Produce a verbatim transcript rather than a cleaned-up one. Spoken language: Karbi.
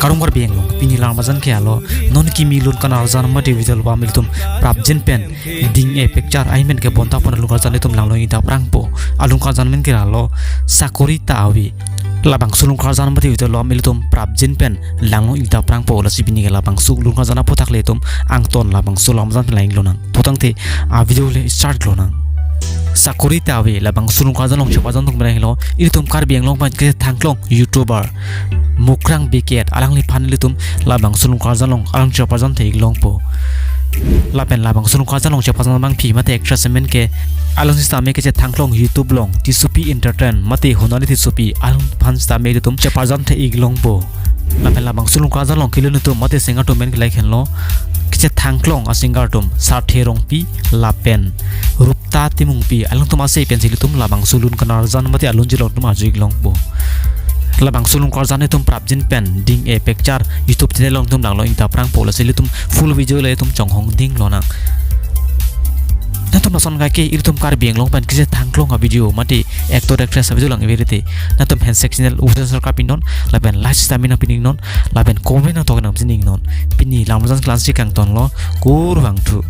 Kardom Karbi Anglong, pini alam arjan ke alo, non kimi lun karjan mati video along ilitum prapjin pen ding-e pekchar amen ke bonta pon alun karjan ilitum langlong ik ta prangpo. Alun karjan amen ke alo, sakori ta ave. Labangso lun karjan mati video along ilitum prapjin pen langlong ik ta prangpo. Lasi pini ke labangso lun karjan aphuthak ilitum angton labangso alam arjan pen lang-ik lonang. Putangte a video le start lonang. Sakori ta ave, labangso lun karjan along cheparjan thong pen helo, ilitum Karbi Anglong pen kethangklong YouTuber Mukrang Beket, alangliphan ilitum labangso lun karjan along alang cheparjan the-ik longpo. Lapen labangso lun karjan along cheparjan abangpi mate actress amen ke, alang sitame kechethangklong YouTube along Tissopi Entertain mate Honali Tissopi, alangphan sitame ilitum cheparjan the-ik longpo. Lapen labangso lun karjan along kelun atum mate singer atum amen ke lahei henlo, kechethangklong a singer atum Sarthe Rongpi lapen Rupta Timungpi, alangtum asai pensi ilitum labangso lun karjan mate alun jilong atum arju-ik longpo. Labangso lun karjan ilitum prapjin pen ding-e pekchar YouTube channel along ilitum langlong ik ta prangpo. Lasi ilitum full video le ilitum chonghong ding lonang. Nangtum lason kaike ilitum Karbi Anglong pen kechethangklong a video mate actor actress a video lang-ik ave te, nangtum handshake signal usen sarkap ik non, lapen like sitame nangpi-ik non, lapen comment nangtok nangpi-ik non. Pini alam arjan klangsi kangtonlo, kurvangthu.